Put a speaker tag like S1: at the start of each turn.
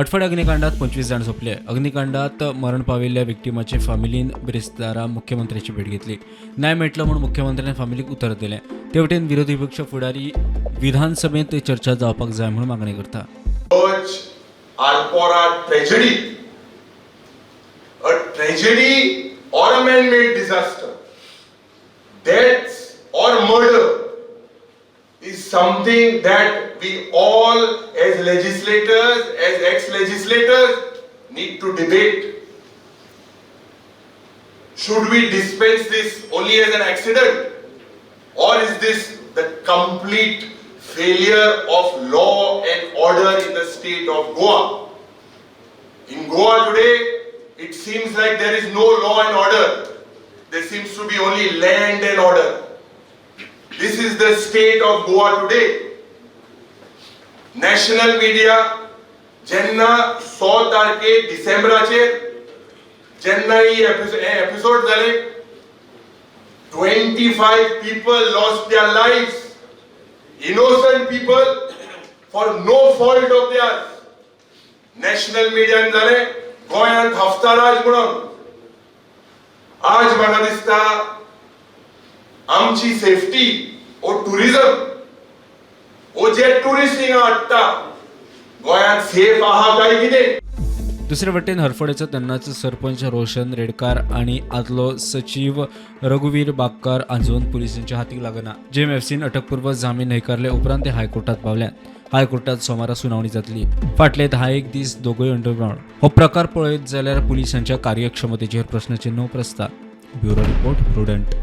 S1: हडफडे अग्निकांडात 25 जाण सोंपले. अग्निकांडात मरण पाविल्ल्या विक्टिमाचे फामिलीन बिरेस्तारा मुख्यमंत्र्याची भेट घेतली. न्याय मेळटलो म्हूण मुख्यमंत्र्यान फामिलीक उतर दिलें. ते वटेन विरोधी पक्ष फुडारी विधानसभेंत चर्चा जावपाक जाय म्हूण मागणी करता.
S2: Church Arpora tragedy. A tragedy or a man-made disaster, deaths or murder is something that we all as legislators, as ex-legislators need to debate. Should we dispense this only as an accident, or is this the complete failure of law and order in the state of Goa? In Goa today, it seems like there is no law and order. There seems to be only land and order. This is the state of Goa today. National media जेन्ना 100 तारखे डिसेंबराचेर जेन्ना ही episode जाले, 25 people lost their lives, innocent people, for no fault of theirs. National मिडियान जाले गोंयांत हफ्ताराज म्हणून. आज म्हाका दिसता आमची सेफ्टी ओ टुरिझम ओ जे टुरिस्ट हिंगा हाडटा, गोंयांत सेफ आहा काय कितें?
S1: दुसरे वटेन हरफडेचो तेन्नाचो सरपंच रोशन रेडकार आनी आदलो सचीव रघुवीर बागकार आजून पुलिसांच्या हातीक लागना. जेएमएफसीन अटकपूर्व जामीन न्हयकारले उपरांत ते हायकोर्टात पावल्यात. हायकोर्टात सोमारा सुनावणी जातली. फाटले 10 एक दीस दोगूय अंडरग्रावंड. हो प्रकार पळयत जाल्यार पुलिसांच्या कार्यक्षमतेचेर प्रश्नचिन्ह उप्रासता. Bureau report, prudent.